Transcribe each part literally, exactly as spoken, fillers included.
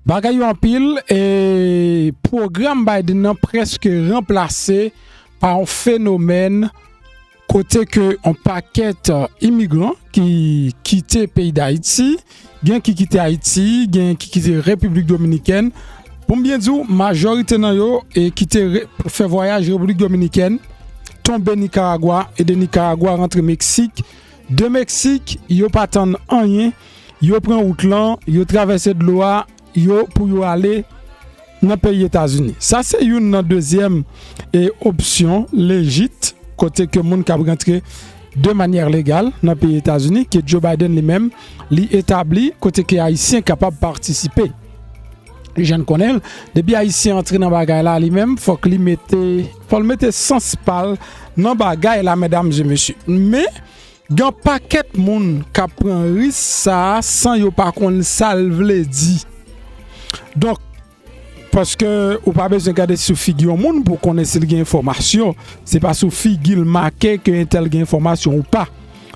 Bagay yo anpil, e pwogram Biden nan prèske ranplase pa yon fenomèn kote ke yon pakèt imigran ki kite peyi Dayiti, gen ki kite Ayiti, gen ki kite Repiblik Dominikèn. Pou m byen di w, majorite nan yo e kite re- fè vwayaj Repiblik Dominikèn, tonbe Nikaragwa, e de Nikaragwa rantre Meksik. De Meksik, yo pa tann anyen, yo pran wout lan, yo travèse dlo a, yo pou yo ale nan peyi Etazini. Sa se youn nan dezyèm e opsyon lejit kote ke moun k ap rantre de manyè legal nan peyi Etazini ke Joe Biden li menm li etabli kote ke Ayisyen kapab patisipe. Jan n konnen l, depi Ayisyen antre nan bagay la li menm, fòk li mete, fòk l mete sans pa l nan bagay la, medam e mesye. Men, gen pakèt moun k ap pran risk sa a san yo pa konn sa l vle di. Donk, paske ou pa bezwen gade sou figi yon moun pou konnen si l gen enfòmasyon. Se pa sou figi l make ke entèl gen enfòmasyon ou pa.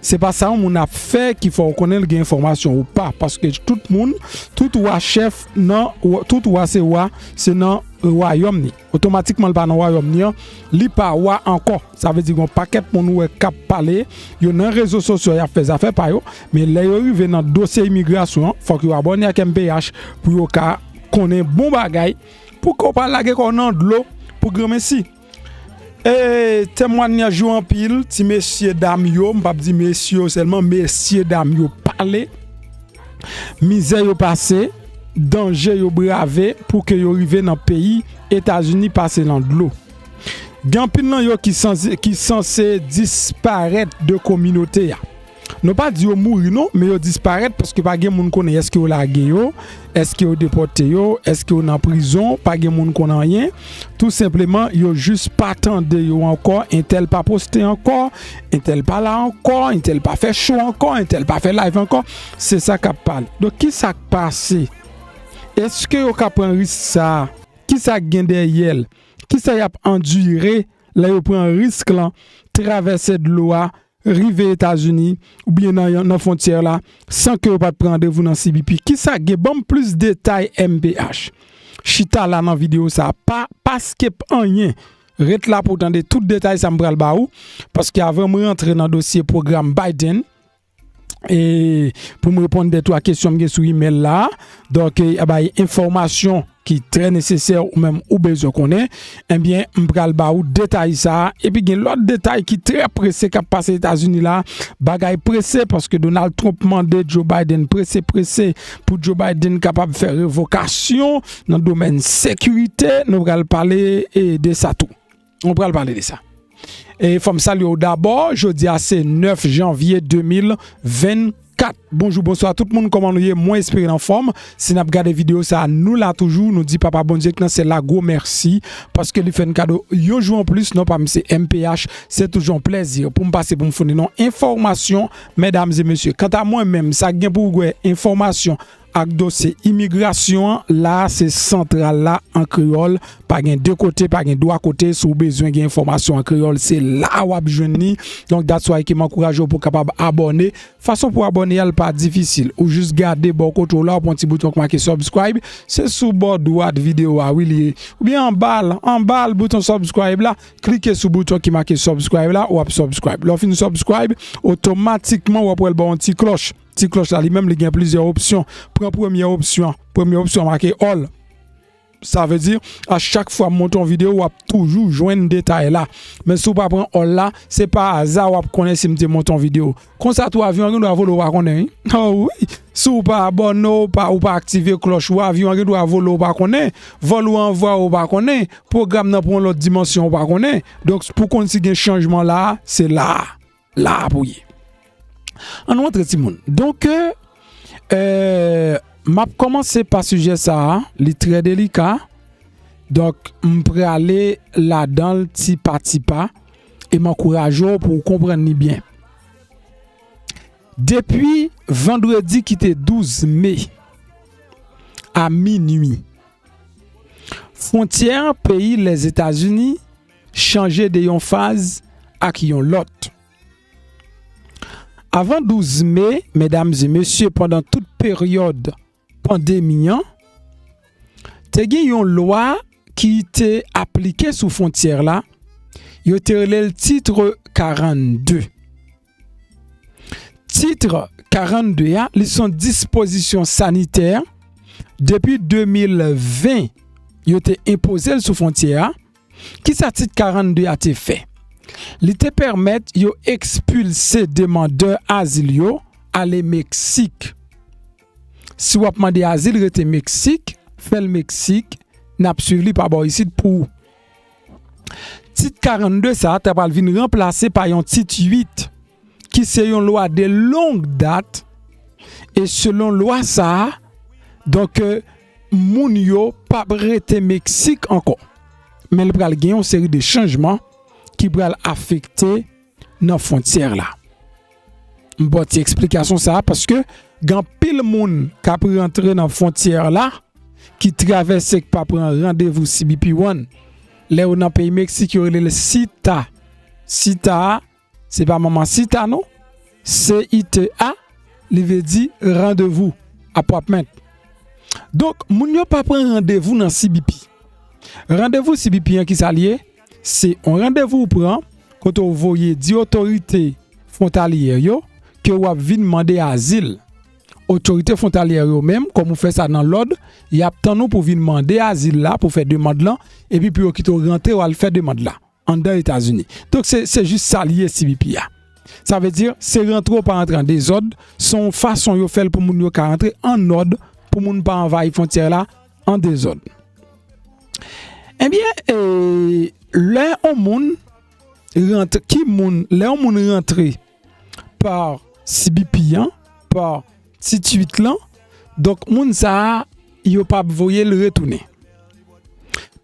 Se pa sa yon moun ap fè ki fè w konnen l gen enfòmasyon ou pa. Paske tout moun, tout wa chèf nan, tout wa se wa, se nan wayòm ni. Otomatikman, l pa nan wayòm ni an, li pa wa ankò. Sa vle di gen yon pakèt moun ou wè k ap pale, yo nan rezo sosyo, y ap fè zafè pa yo, men lè yo rive nan dosye imigrasyon an, fòk yo abòne ak M P H pou yo ka konnen bon bagay, pou ke w pa lage kò w nan dlo pou granmesi. E temwanyaj yo anpil, ti mesye dam yo, m p ap di mesye yo sèlman, mesye dam yo pale, mizè yo pase, danje yo brave pou ke yo rive nan peyi Etazini pase nan dlo. Gen anpil nan yo ki sanse, ki sanse disparèt de kominote a. Nou pa di yo mouri non, men yo disparèt paske pa gen moun konnen èske yo lage yo, èske yo depòte yo, èske yo nan prizon, pa gen moun konn anyen. Tou senpleman, yo jis pa tande yo ankò, entèl pa poste ankò, entèl pa la ankò, entèl pa fè show ankò, entèl pa fè live ankò. Se sa k ap pale. Donk, ki sa k pase? Èske yo ka pran risk sa a? Ki sa k gen dèyè l? Ki sa y ap andire lè yo pran risk lan, travèse dlo a, rive Etazini, oubyen nan, nan fwontyè la, san ke yo pa t pran randevou nan C B P? Ki sa k gen? Ban m plis detay, M P H. Chita la nan videyo sa a. Pa, pa skip anyen. Ret la pou w tande tout detay sa m pral ba ou. Paske avan m rantre nan dosye pwogram Biden, e pou m reponn de twa kesyon m gen sou imèl la. Donk, e, bay enfòmasyon ki trè nesesè ou menm ou bezwen konnen, ebyen, m pral ba ou detay sa a. Epi gen lòt detay ki trè prese k ap pase Etazini la. Bagay prese paske Donald Trump mande Joe Biden prese, prese pou Joe Biden kapab fè revokasyon nan domèn sekirite. Nou pral pale, e, de sa tou. Nou pral pale de sa. E fò m salye w dabò, jodi a se nèf janvye de mil vennkat. Bonjou, bonswa tout moun, kòman nou ye? Mwen espere n anfòm. Si n ap gade videyo sa a, nou la toujou. Nou di Papa Bondye k nan syèl la gwo mèsi paske li fè n kado yon jou anplis. Non pa m se M P H. Se toujou yon plèzi pou m pase pou m founi nou enfòmasyon, medam e mesye. Kanta mwen menm, sa k gen pou wè enfòmasyon ak dosye imigrasyon an, la a se Santral la an kreyòl. Pa gen de kote, pa gen twa kote. Si w bezwen gen enfòmasyon an kreyòl, se la a w ap jwenn li. Donk, that's why ke m ankouraje w pou w kapab abòne. Fason pou w abòne a, l pa difisil. Ou jis gade bò kote w la, w pran ti bouton k make subscribe. Se sou bò dwat videyo a, wi, li ye. Oubyen anba l, anba l, bouton subscribe la. Klike sou bouton ki make subscribe la, w ap subscribe. Lè w fin subscribe, otomatikman, w ap wè l ba w yon ti klòch. Ti klòch la, li menm, li gen plizyè opsyon. Pran premyè opsyon an. Premyè opsyon an make all. Sa vle di, a chak fwa m monte yon videyo, w ap toujou jwenn detay la. Men si w pa pran all la, se pa aza w ap konnen si m te monte yon videyo. Konsa tou, avyon an gen dwa vole, w pa konnen, wi. Oh wi! Si w pa abòne, w pa, ou pa aktive klòch ou, avyon an gen dwa vole, w pa konnen. Vòl ou an vwa, w pa konnen. Pwogram nan pran yon lòt dimansyon, w pa konnen. Donk, pou konn si gen chanjman la a, se la a. La a pou ye. Ann rantre, timoun. Donk, e, m ap kòmanse pa sijè sa a, li trè delika. Donk, m prale ladan l ti pa ti pa e m ankouraje w pou w konprann li byen. Depi vandredi ki te douz me a minui, fwontyè peyi Lèzetazini chanje de yon faz ak yon lòt. Avan douz me, medam e mesye, pandan tout peryòd pandemi an, te gen yon lwa ki te aplike sou fwontyè la, yo te rele l Titre karannde. Tit karannde a, li se yon dispozisyon sanitè depi de mil ven, yo te enpoze l sou fwontyè a. Kisa tit karannde a te fè? Li te pèmèt yo ekspilse demandè azil yo ale Meksik. Si w ap mande azil, rete Meksik, fè l Meksik, n ap swiv li pa bò isit pou ou. Tit karannde sa a ta pral vin ranplase pa yon tit uit, ki se yon lwa de long dat, e selon lwa sa a, donk, euh, moun yo p ap rete Meksik ankò. Men l pral gen yon seri de chanjman ki pral afekte nan fwontyè la. M ba w ti eksplikasyon sa a paske gen anpil moun k ap rantre nan fwontyè la ki travèse, k pa pran randevou C B P One. Lè yo nan peyi Meksik, yo rele l cita. Cita a, se pa manman cita non. C I T A, li vle di randevou, appointment. Donk, moun yo pa pran randevou nan C B P. Randevou C B P an, kisa l ye? Se yon randevou ou pran kote w voye di otorite fwontalyè yo ke w ap vin mande azil. Otorite fwontalyè yo menm, kòm ou fè sa nan lòd, y ap tann ou pou vin mande azil la, pou fè demann lan, epi pou yo kite w rantre, w al fè demann la anndan Etazini. Donk, se, se jis sa l ye, C B P a. Sa vle di, se rantre w pa rantre an dezòd, se yon fason yo fè l pou moun yo ka rantre an òd, pou moun pa anvayi fwontyè la an dezòd. Ebyen, e, lè yon moun rantre, ki moun, lè yon moun rantre pa C B P an, pa tit uit lan, donk moun sa a, yo p ap voye l retounen.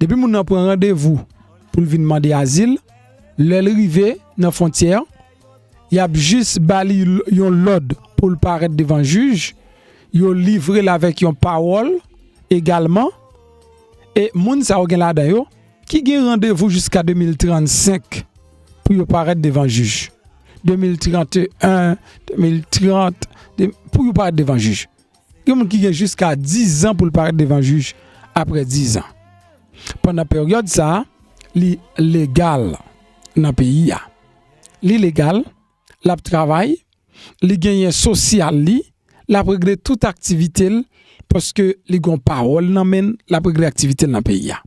Depi moun nan pran randevou pou l vin mande azil, lè l rive nan fwontyè, y ap jis ba li l-, yon lòd pou l parèt devan jij, yo livre l avèk yon pawòl egalman, e moun sa yo gen ladan yo ki gen randevou jiska de mil trannsenk pou yo parèt devan jij. De mil tranteyen, de mil trant, de, pou yo parèt devan jij. Gen moun ki gen jiska dizan pou l parèt devan jij apre dizan. Pandan peryòd sa a, li legal nan peyi a. Li legal, l ap travay, li genyen sosyal li, l ap regle tout aktivite l, paske li gen yon pawòl nan men l, l ap regle aktivite l nan peyi a.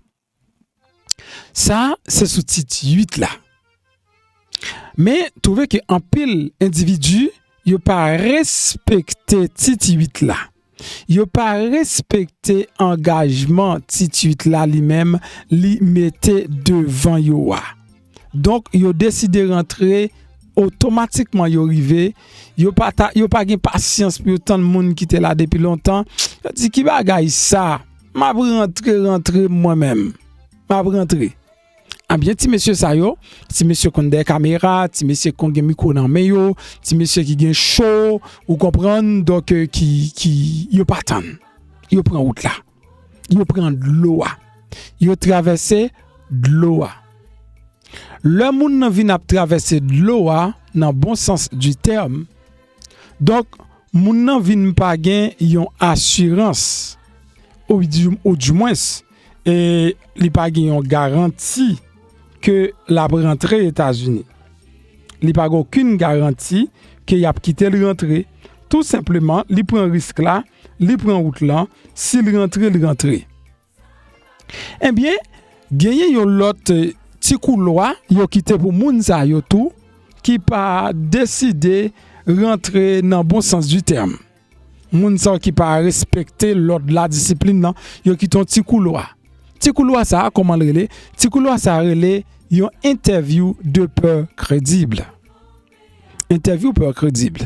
Sa, se sou tit uit la. Men, twouve ke anpil endividi, yo pa respekte tit uit la. Yo pa respekte angajman tit uit la li menm, li mete devan yo a. Donk, yo deside rantre, otomatikman yo rive, yo pa ta, yo pa gen pasyans pou yo tann moun ki te la depi lontan. Yo di, "Ki bagay sa? M ap rantre, rantre mwen menm. M ap rantre." Ebyen, ti mesye sa yo, ti mesye konn dèyè kamera, ti mesye konn gen mikwo nan men yo, ti mesye ki gen cho, ou konprann, donk, euh, ki, ki, yo pa tann. Yo pran wout la. Yo pran dlo a. Yo travèse dlo a. Lè moun nan vin ap travèse dlo a, nan bon sans du terme, donk, moun nan vin pa gen yon asirans, ou di, ou dimwens, e li pa gen yon garanti ke l ap rantre Etazini. Li pa gen okenn garanti ke y ap kite l rantre. Tou senpleman, li pran risk la, li pran wout lan, si l rantre, l rantre. Ebyen, genyen yon lòt, eh, ti koulwa yo kite pou moun sa yo tou, ki pa deside rantre nan bon sans du terme. Moun sa yo ki pa respekte lòd la, disiplin nan, yo kite yon ti koulwa. Ti koulwa sa a, kòman l rele? Ti koulwa sa a rele yon entèvyou de pè kredib. Entèvyou pè kredib.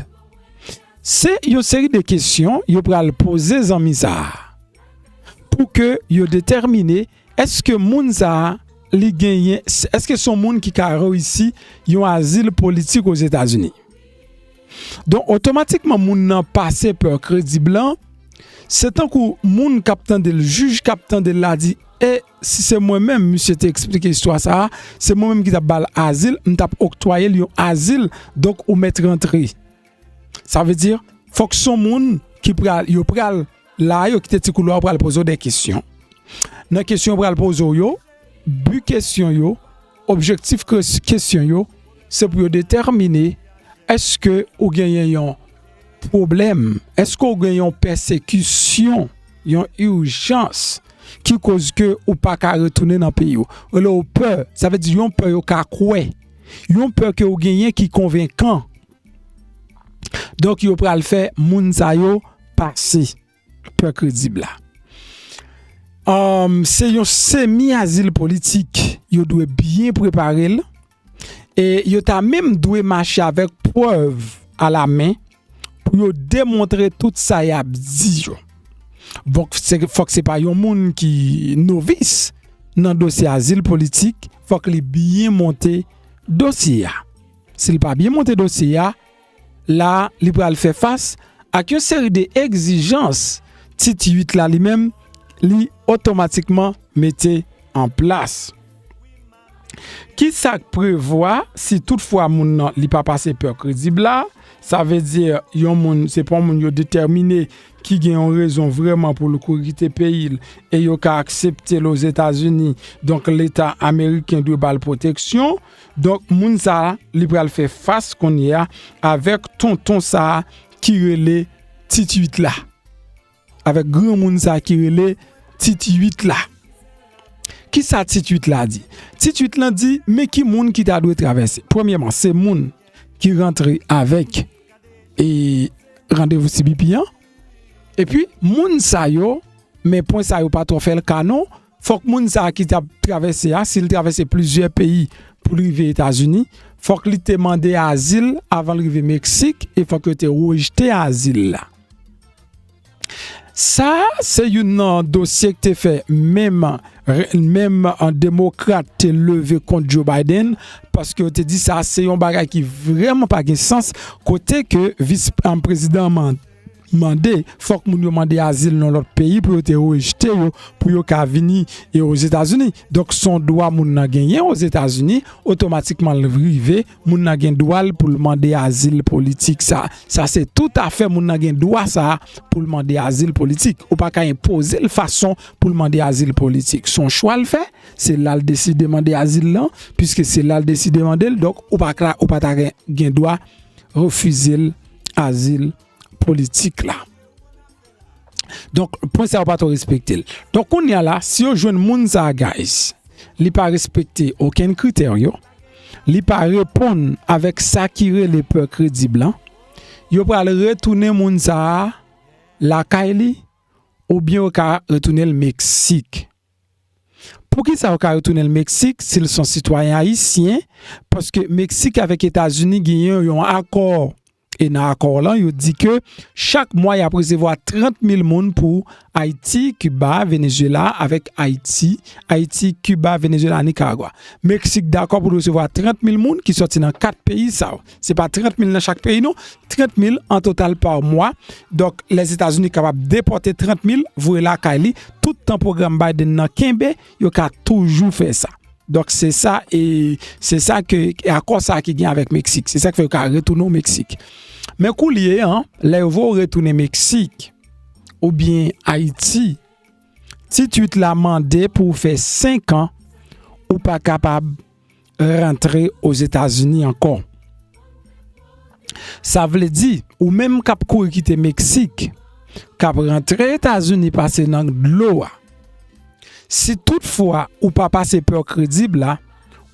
Se yon seri de kesyon yo pral poze zanmi sa a pou ke yo detèmine èske moun sa a li genyen, èske se yon moun ki ka reyisi yon azil politik Ozetazini. Donk, otomatikman, moun nan pase pè kredib lan, se tankou moun k ap tande l, jij k ap tande l la di, "E si se mwen menm, misye te eksplike istwa sa a, se mwen menm ki t ap ba l azil, m t ap oktwaye l yon azil, donk ou mèt rantre." Sa vle di, fòk se yon moun ki pral, yo pral, la, yo kite ti koulwa, yo pral poze w de kesyon. Nan kesyon yo pral poze w yo, bi kesyon yo, objektif kes- kesyon yo, se pou yo detèmine èske ou genyen yon pwoblèm, èske ou gen yon pèsekisyon, yon ijans ki koz ke ou pa ka retounen nan peyi w. Rele w pè, sa vle di yon pè yo ka kwè, yon pè ke ou genyen ki konvenkan. Donk, yo pral fè moun sa yo pase pè kredib la. Um, se yon semi azil politik. Yo dwe byen prepare l. E yo ta menm dwe mache avèk prèv alamen pou yo demontre tout sa y ap di yo. Donk, se, fòk se pa yon moun ki novis nan dosye azil politik, fòk li byen monte dosye a. Si l pa byen monte dosye a, la, li pral fè fas ak yon seri de egzijans Tit uit la li menm, li otomatikman mete an plas. Ki sa k prevwa si toutfwa moun nan li pa pase pè kredib la? Sa vle di yon moun, se pa yon moun yo detèmine ki gen yon rezon vrèman pou l kouri kite peyi l e yo ka aksepte l Ozetazini. Donk, Leta ameriken dwe ba l pwoteksyon. Donk, moun sa a, li pral fè fas kounye a avèk tonton sa a ki rele Tit uit la. Avèk granmoun sa a ki rele Tit uit la. Ki sa Tit uit la di? Tit uit lan di, men ki moun ki ta dwe travèse. Premyèman, se moun ki rantre avèk e randevou C B P an. Epi, moun sa yo, men pwen sa yo pa twò fè l ka non, fòk moun sa a ki t ap travèse a, si l travèse plizyè peyi pou l rive Etazini, fòk li te mande azil avan l rive Meksik e fòk yo te rejte azil la. Sa a, se youn nan dosye k te fè menm, menm, an, demokrat te leve kont Joe Biden, paske yo te di sa a se yon bagay ki vrèman pa gen sans, kote ke vis, an, prezidan an man-, mande, fòk moun yo mande azil nan lòt peyi pou yo te rejte yo, pou yo ka vini e Ozetazini. Donk, se yon dwa moun nan genyen Ozetazini, otomatikman l rive, moun nan gen dwa l pou l mande azil politik sa. Sa se toutafè moun nan gen dwa sa pou l mande azil politik. Ou pa ka enpoze l fason pou l mande azil politik. Se yon chwa l fè, se la l deside mande azil lan, piske se la l deside mande l, donk ou pa ka, ou pa ta gen, gen dwa refize l azil politik la. Donk, pwen sa yo pa twò respekte l. Donk, kounye a la, si yo jwenn moun sa a, guys, li pa respekte okenn kritè yo, li pa reponn avèk sa ki rele pè kredib lan, yo pral retounen moun sa a lakay li, oubyen yo ka retounen l Meksik. Poukisa yo ka retounen l Meksik si l se yon sitwayen ayisyen? Paske Meksik avèk Etazini genyen yon akò. E nan akò lan, yo di ke chak mwa, y ap resevwa trant mil moun pou Ayiti, Kiba, Venezuela, avèk Ayiti, Ayiti, Kiba, Venezuela, Nicaragua. Meksik dakò pou l resevwa trant mil moun ki sòti nan kat peyi sa yo. Se pa trant mil nan chak peyi, non. Trant mil an total pa mwa. Donk, Lèzetazini kapab depòte trant mil, voye lakay li, tout tan pwogram Biden nan kenbe, yo ka toujou fè sa. Donk, se sa, e se sa ke, e akò sa ki gen avèk Meksik. Se sa k fè yo ka retounen w Meksik. Men koulye a, lè yo voye w retounen Meksik, oubyen Ayiti, Tit uit la mande pou w fè senk an, ou pa kapab rantre Ozetazini ankò. Sa vle di, ou menm k ap kouri kite Meksik, k ap rantre Etazini pase nan dlo a, si toutfwa ou pa pase pè kredib la,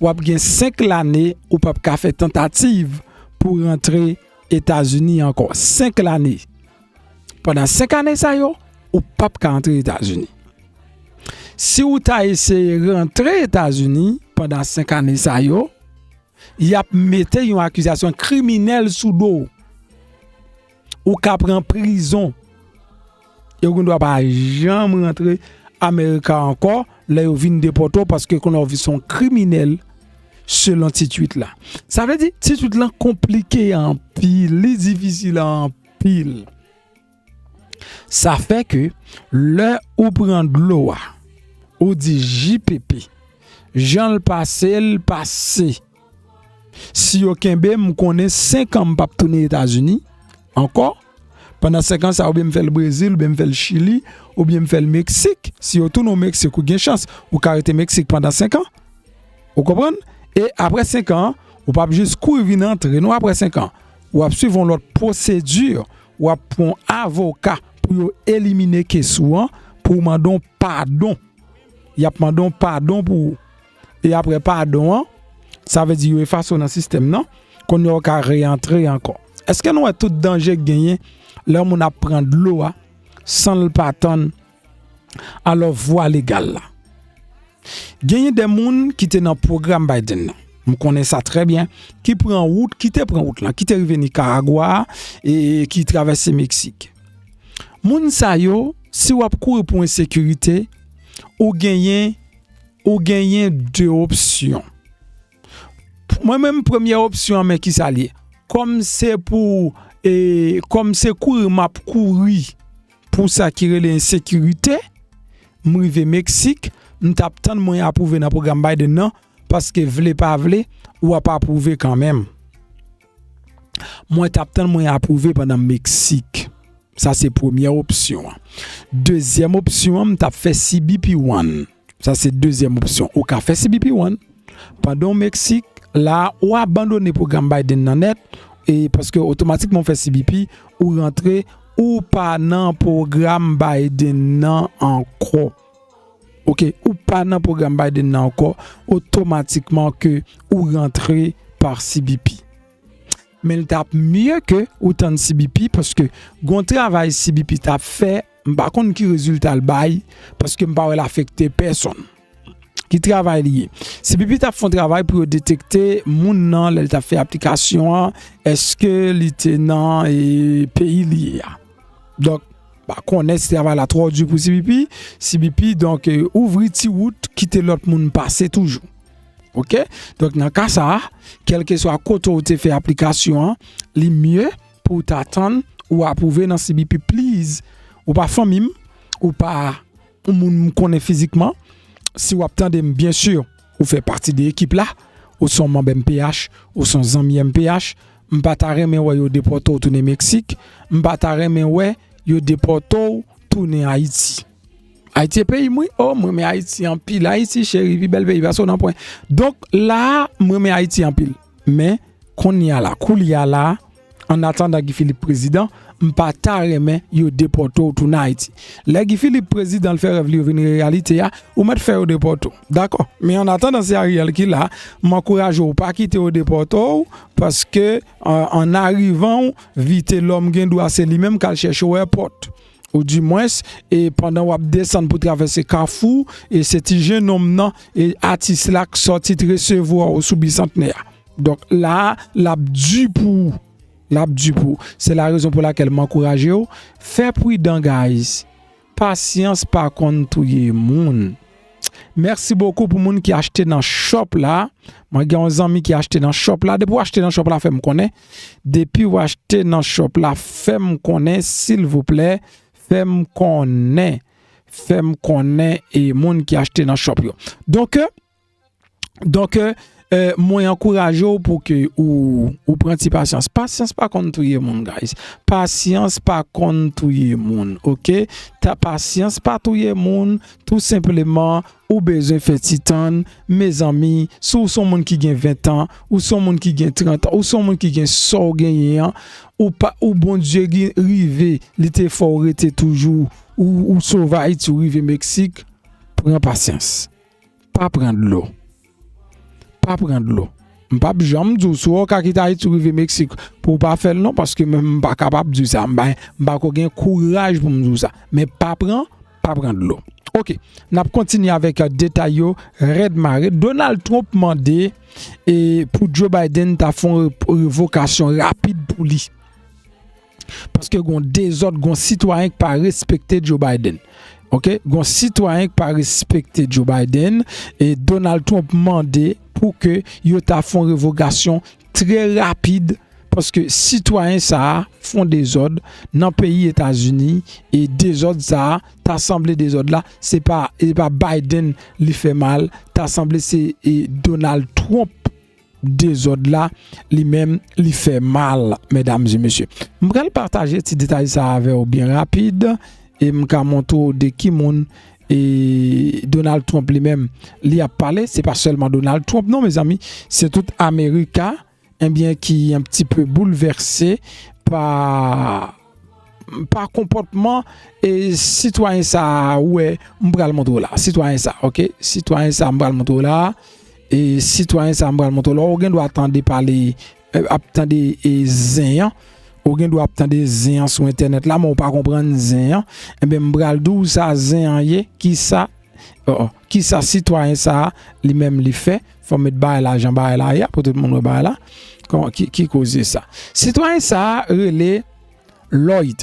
w ap gen senk lane ou p ap ka fè tantativ pou rantre Etazini ankò. Senk lane. Pandan senk ane sa yo, ou p ap ka antre Etazini. Si ou ta eseye rantre Etazini pandan senk ane sa yo, y ap mete yon akizasyon kriminèl sou do w. Ou ka pran prizon. E ou gen dwa pa janm rantre Amerika ankò lè yo vin depòte w, paske kounye a ou vin se yon kriminèl selon Tit uit la. Sa vle di, Tit uit lan konplike anpil, li difisil anpil. Sa fè ke lè ou pran dlo a, ou di J P P, jan l pase, l pase. Si yo kenbe m, m konnen senk an m p ap tounen Etazini ankò, Pandan senk an sa, oubyen m fè l Brezil, oubyen m fè l Chili, oubyen m fè l Meksik. Si yo tounen w Meksik, ou gen chans, ou ka rete Meksik pandan senk an. Ou konprann? E apre senk an, ou p ap jis kouri vin antre non apre senk an. W ap swiv yon lòt pwosedi. W ap pran yon avoka pou yo elimine kes ou an, pou w mande yon padon. Y ap mande yon padon pou ou. E apre padon an, sa vle di yo efase w nan sistèm nan. Kounye a w ka reyantre ankò. Èske nou wè tout danje k genyen lè yon moun ap pran dlo a san l pa tann alò vwa legal la? Genyen de moun ki te nan pwogram Biden nan. M konnen sa trè byen. Ki pran wout, ki te pran wout lan, ki te rive Nikaragwa e ki travèse Meksik. Moun sa yo, si w ap kouri pou ensekirite, ou genyen, ou genyen de opsyon. Mwen menm, premyè opsyon an, men ki sa l ye? Kòm se pou, e, kòm se kouri m ap kouri pou sa ki rele ensekirite, m rive Meksik, m t ap tann mwen apwouve nan pwogram Biden nan, paske vle pa vle, w ap apwouve kanmenm. Mwen t ap tann mwen apwouve pandan m Meksik. Sa se premyè opsyon an. Dezyèm opsyon an, m t ap fè C B P one. Sa se dezyèm opsyon. Ou ka fè C B P one. Pandan w Meksik, la, ou abandone pwogram Biden nan nèt, e paske otomatikman w fè C B P, ou rantre, ou pa nan pwogram Biden nan ankò. Oke, ou pa nan pwogram Biden nan ankò, otomatikman ke ou rantre pa C B P. Men l t ap mye ke ou tann C B P, paske gon travay C B P t ap fè, m pa konn ki rezilta l bay, paske m pa wè l afekte pèsonn. Ki travay li ye? C B P t ap fè yon travay pou yo detekte moun nan lè l t ap fè aplikasyon an, èske li te nan, e, peyi li ye a. Donk, pa konnen si travay la twò di pou C B P, C B P, donk, e, ouvri ti wout, kite lòt moun pase toujou. Oke? Donk, nan ka sa a, kèlkeswa kote w te fè aplikasyon an, li mye pou w ta tann ou apwouve nan C B P, please. Ou pa fanmi m, ou pa yon moun m konnen fizikman. Si w ap tande m, byen si, ou fè pati de ekip la, ou se yon manm M P H, ou se yon zanmi M P H, m pa ta renmen wè yo depòte w tounen Meksik, m pa ta renmen wè yo depòte w tounen Ayiti. Ayiti e peyi m, wi. O, m renmen Ayiti anpil. Ayiti, cheri, pi bèl peyi, pase w nan pwen. Donk, la a, m renmen Ayiti anpil. Men, kounye a la, koulye a la, an atandan Guy Philippe prezidan, m pa ta renmen yo depòte w tounen Ayiti. Lè Guy Philippe prezidan, l fè rèv li yo vin reyalite a, ou mèt fè yo depòte w. Dakò. Men an atandan, se Ariel ki la, m ankouraje w pa kite yo depòte w, paske, an, an arivan w, Vitelòm gen dwa se li menm k al chèche w èpòt. Oudimwens, e pandan w ap desann pou travèse Kafou, e se ti jennonm nan, e atis la k sòti t resevwa w sou Bisantnè a. Donk la, l ap di pou ou. L ap di pou ou. Se la rezon pou lakèl m ankouraje w. Fè pridan, guys. Pasyans pa konn touye moun. Mèsi bokou pou moun ki achte nan shop la. Mwen gen yon zanmi ki achte nan shop la. Depi w achte nan shop la, fè m konnen. Depi w achte nan shop la, fè m konnen, silvouplè. Fè m konnen. Fè m konnen e moun ki achte nan shop yo. Donk, donk, e, mwen ankouraje w pou ke ou, ou pran ti pasyans. Pasyans pa konn touye moun, guys. Pasyans pa konn touye moun, oke? Ta pasyans pa touye moun, tou senpleman, ou bezwen fè ti tann, mezanmi, si w se yon moun ki gen ven tan, ou se yon moun ki gen trant an, ou se yon moun ki gen sa w genyen an, ou pa, ou Bondye gen, rive, li te fè w rete toujou, ou, ou sove Ayiti, ou rive Meksik, pran pasyans. Pa pran dlo. Pa pran dlo. M p ap janm di w si w ka kite Ayiti, ou rive Meksik, pou w pa fè l non, paske mwen menm m pa kapab di w sa. M pa, m pa ko gen kouraj pou m di w sa. Men pa pran, pa pran dlo. Oke, n ap kontinye avèk, e, detay yo rèd mare. Donald Trump mande, e, pou Joe Biden ta fè yon re-, revokasyon rapid pou li. Paske gon dezòd, gon sitwayen k pa respekte Joe Biden. Oke? Gon sitwayen k pa respekte Joe Biden. E Donald Trump mande pou ke yo ta fè yon revokasyon trè rapid, paske sitwayen sa a fè yon dezòd nan peyi Etazini, e dezòd sa a, ta sanble dezòd la, se pa, se pa Biden li fè mal, ta sanble se, e, Donald Trump dezòd la, li menm, li fè mal, medam e mesye. M pral pataje ti detay sa avè w byen rapid, e m ka montre w de ki moun e Donald Trump li menm, li ap pale. Se pa sèlman Donald Trump, non, mezanmi, se tout Amerika, ebyen, ki un petit peu bouleversé pa pa konpòtman e sitwayen sa a, ou wè, m pral montre w la. Sitwayen sa, ok? Sitwayen sa, m pral montre w la. E sitwayen sa, m pral montre w la. Ou gen dwa tande pale, e, ap tande, e, zen an. Ou gen dwa ap tande zen an sou entènèt la, men ou pa konprann zen an. Ebyen, m pral di w sa zen an ye, kisa, oh, oh, kisa sitwayen sa a, li menm li fè. Fò m met bagay la, jan bagay la ye a, pou tout moun wè bagay la. Kòman, ki, ki koze sa? Sitwayen sa a rele Lloyd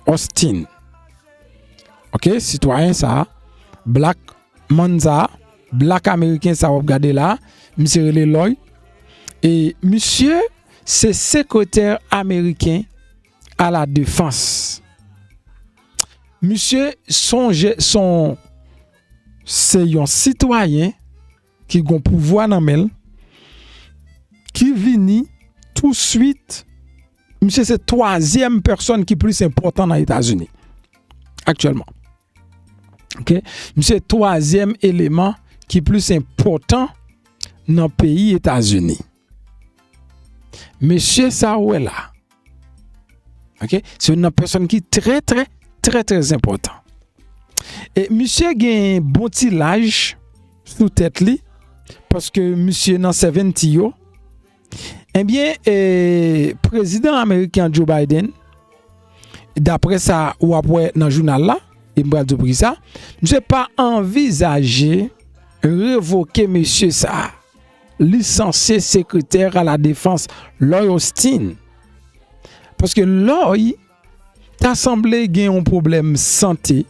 Austin. Ok, sitwayen sa a, black man sa a, black ameriken sa a w ap gade la, misye rele Lloyd. E misye se sekretè ameriken a la defans. Misye sonje, son, se yon sitwayen ki gon pouvwa nan men l, ki vini touswit, misye se twazyèm pèsòn ki plis enpòtan nan Etazini aktyèlman. Ok? Misye twazyèm eleman ki plis enpòtan nan peyi Etazini. Mesye sa ou wè la, ok? Se youn nan pèsòn ki trè, trè, trè, trè enpòtan. E misye gen bon ti laj sou tèt li, paske misye nan seventy yo. Ebyen, e, prezidan ameriken an Joe Biden, daprè sa w ap wè nan jounal la, e m pral di w poukisa, misye pa anvizaje revoke mesye sa a, lisansye sekretè a la defans Lloyd Austin. Paske Lloyd ta sanble gen yon pwoblèm sante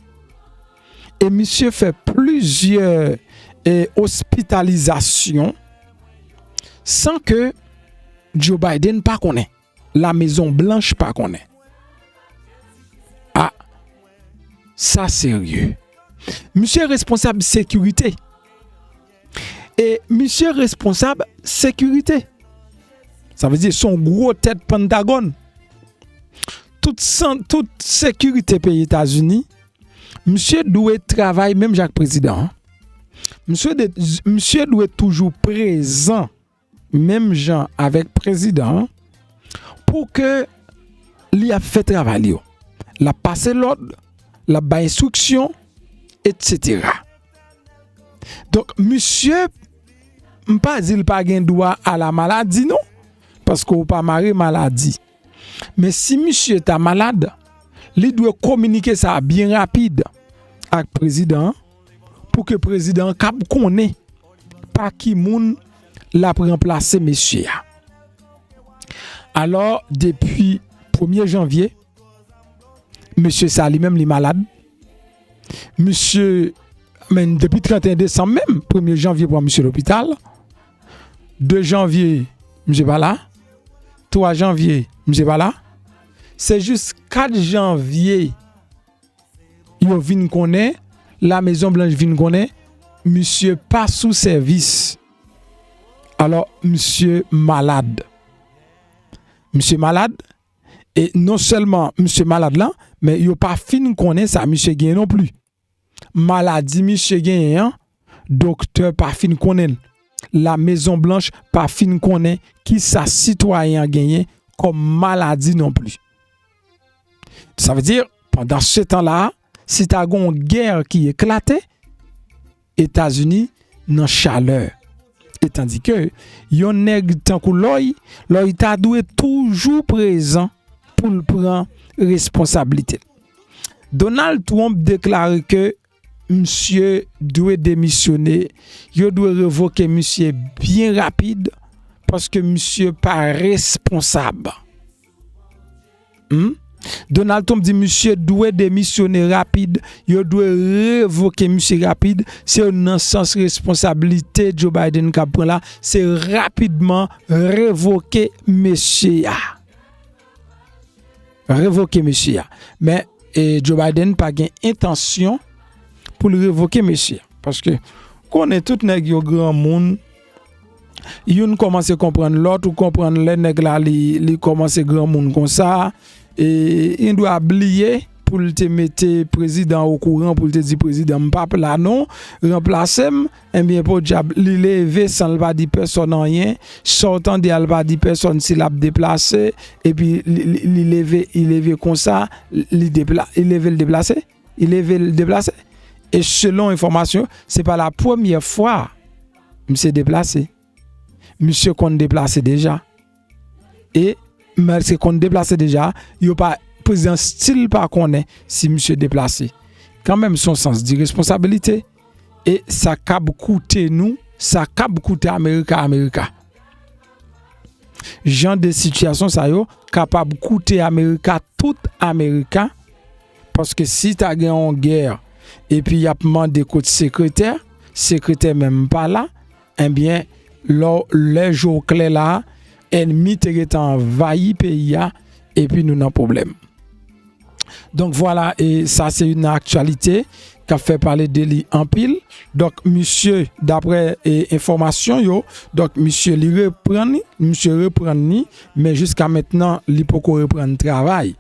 e misye fè plizyè, e, ospitalizasyon san ke Joe Biden pa konnen, La Mezon Blanch pa konnen. A, sa serye. Misye responsab sekirite. E misye responsab sekirite. Sa vle di se yon gwo tèt Pantagòn. Tout san, tout sekirite peyi Etazini, misye dwe travay menm jan ak prezidan an. Misye de, misye dwe toujou prezan menm jan avèk prezidan an pou ke li ap fè travay li yo. L ap pase lòd, l ap bay enstriksyon, etsetera. Donk, misye, m pa di l pa gen dwa a la maladi, non, paske w pa mare maladi. Men si misye ta malad, li dwe kominike sa byen rapid ak prezidan an, pou ke prezidan an kab konnen pa ki moun l ap ranplase mesye a. Alò, depi premye janvye, mesye sa li menm li malad. Misye, men depi trannteyen desanm menm, premye janvye pran misye lopital. De janvye, misye pa la. Twa janvye, misye pa la. Se jis kat janvye yo vin konnen, La Mezon Blanch vin konnen, misye pa sou sèvis. Alò, misye malad. Misye malad, e non sèlman misye malad la, men yo pa fin konnen sa misye genyen non pli. Maladi misye genyen an, doktè pa fin konnen l. La Mezon Blanch pa fin konnen kisa sitwayen an genyen kòm maladi non pli. Sa vle di, pandan se tan la, si ta gen yon gè ki eklate, Etazini nan chalè. E tandike yon nèg tankou Lloyd, Lloyd ta dwe toujou prezan pou l pran responsablite l. Donald Trump deklare ke misye dwe demisyone, yo dwe revoke misye byen rapid, paske misye pa responsab. Hmm? Donald Trump di misye dwe demisyone rapid, yo dwe revoke misye rapid. Se youn nan sans responsablite Joe Biden k ap pran la, se rapidman revoke mesye a. Revoke mesye a. Men, e, Joe Biden pa gen entansyon pou l revoke mesye a. Paske, konnen tout nèg yo granmoun, Youn kòmanse konprann lòt, ou konprann lè nèg la li, li kòmanse granmoun konsa, e, li dwa bliye pou l te mete prezidan an okouran, pou l te di prezidan m p ap la non, ranplase m, ebyen podyab, li leve san l pa di pèsòn anyen, sa w tande a l pa di pèsòn si l ap deplase, epi li, li, li leve, li leve konsa, li depla-, li leve l deplase, li leve l deplase. E selon enfòmasyon, se pa la premyè fwa misye deplase. Misye konn deplase deja. E misye konn deplase deja, yo pa, prezidan still pa konnen si misye deplase. Kanmenm, se yon sans de responsabilité. E sa kab koute nou, sa kab koute Amerika, Amerika. Jan de sitiyasyon sa yo kapab koute Amerika, tout Amerika, paske si ta gen yon gè, epi y ap mande kot sekretè, sekretè menm pa la, ebyen, lò, lè je w klè la, ènmi te gentan anvayi peyi a, epi nou nan pwoblèm. Donk, vwala, e sa se youn nan aktyalite k ap fè pale de li anpil. Donk, misye, daprè, e, enfòmasyon yo, donk, misye, li reprann li, misye reprann li, men jiska mentnan, li poko reprann travay.